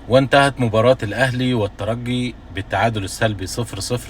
وانتهت مباراة الأهلي والترجي بالتعادل السلبي 0-0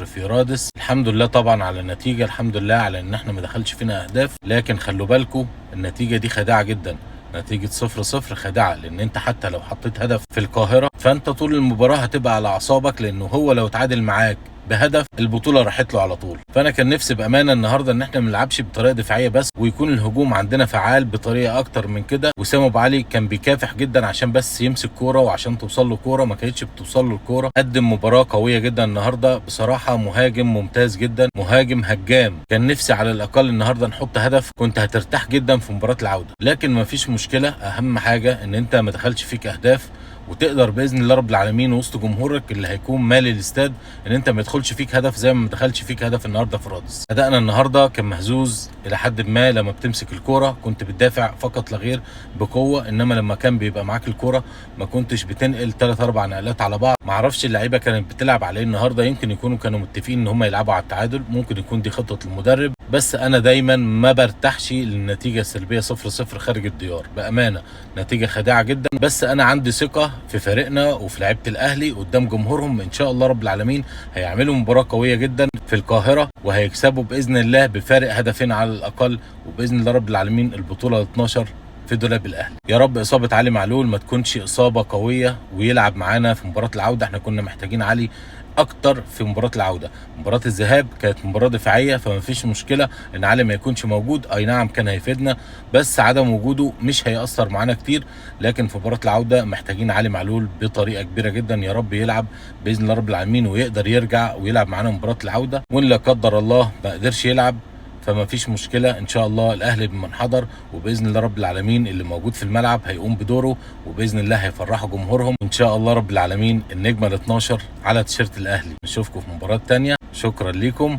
في رادس. الحمد لله طبعا على النتيجة، الحمد لله على ان احنا ما دخلش فينا اهداف، لكن خلوا بالكم النتيجة دي خداعة جدا. نتيجة 0-0 خداعة، لان انت حتى لو حطيت هدف في القاهرة فانت طول المباراة هتبقى على اعصابك، لانه هو لو تعادل معاك بهدف البطولة راحت له على طول. فانا كان نفسي بامانه النهارده ان احنا ما نلعبش بطريقة دفاعية بس، ويكون الهجوم عندنا فعال بطريقة اكتر من كده. وسام ابو علي كان بيكافح جدا عشان بس يمسك كورة وعشان توصل له كورة، ما كانتش بتوصل له الكورة. قدم مباراة قوية جدا النهارده بصراحة، مهاجم ممتاز جدا، مهاجم هجام. كان نفسي على الاقل النهارده نحط هدف، كنت هترتاح جدا في مباراة العودة، لكن ما فيش مشكلة. اهم حاجة ان انت ما دخلش فيك اهداف، وتقدر باذن الله رب العالمين وسط جمهورك اللي هيكون مالي الاستاد ان انت ما يدخلش فيك هدف زي ما دخلش فيك هدف النهارده في رادس. ادائنا النهارده كان مهزوز الى حد ما، لما بتمسك الكورة كنت بتدافع فقط لا غير بقوة، انما لما كان بيبقى معاك الكورة ما كنتش بتنقل 3 4 نقلات على بعض. ما اعرفش اللعيبة كانت بتلعب على ايه النهارده، يمكن يكونوا كانوا متفقين ان هم يلعبوا على التعادل، ممكن يكون دي خطه المدرب، بس انا دايما ما برتاحش للنتيجة السلبية 0-0 خارج الديار، بامانه نتيجة خادعه جدا. بس انا عندي ثقة في فريقنا وفي لعيبة الاهلي قدام جمهورهم، ان شاء الله رب العالمين هيعملوا مباراة قوية جدا في القاهرة وهيكسبوا باذن الله بفارق هدفين على الاقل، وباذن الله رب العالمين البطولة 12 في دولاب الاهلي. يا رب اصابه علي معلول ما تكونش اصابه قوية ويلعب معانا في مباراة العودة، احنا كنا محتاجين علي اكتر في مباراة العودة. مباراة الذهاب كانت مباراة دفاعية فما فيش مشكلة ان علي ما يكونش موجود، اي نعم كان هيفيدنا، بس عدم وجوده مش هيأثر معانا كتير. لكن في مباراة العودة محتاجين علي معلول بطريقة كبيرة جدا، يا رب يلعب باذن الله رب العالمين ويقدر يرجع ويلعب معانا مباراة العودة، وان لا قدر الله ما قدرش يلعب فما فيش مشكلة، ان شاء الله الاهلي بمن حضر، وباذن الله رب العالمين اللي موجود في الملعب هيقوم بدوره، وباذن الله هيفرحوا جمهورهم ان شاء الله رب العالمين. النجمة ال 12 على تيشيرت الاهلي. نشوفكم في مباراة تانية، شكرا لكم،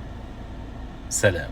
سلام.